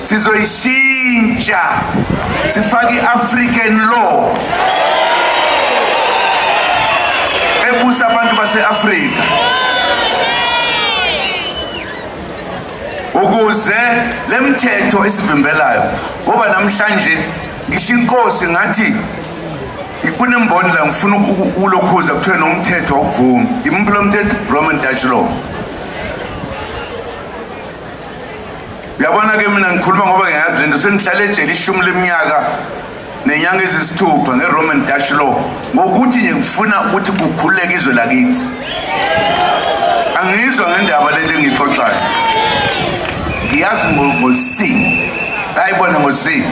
Sizoyishintsha, sifake i-African law ebusa abantu base-Afrika, ukuze lemthetho esivimbelayo. Ngoba namhlanje ngisho inkosi ngathi kunemboni la ngifuna ukulokhuza, kuthiwe nomthetho awuvumi. Imuphi lo mthetho? Roman Dutch law. Uyabona ke, mina ngikhuluma ngoba ngiyazi lento, sengihlale ejele 10 leminyaka nenyanga ezisithupha nge-Roman Dutch law, ngokuthi nje ngifuna ukuthi kukhululeke izwe lakithi. Angizwa ngendaba lento engiyixoxayo, ngiyazi ngo-C, ngayibona ngo-C.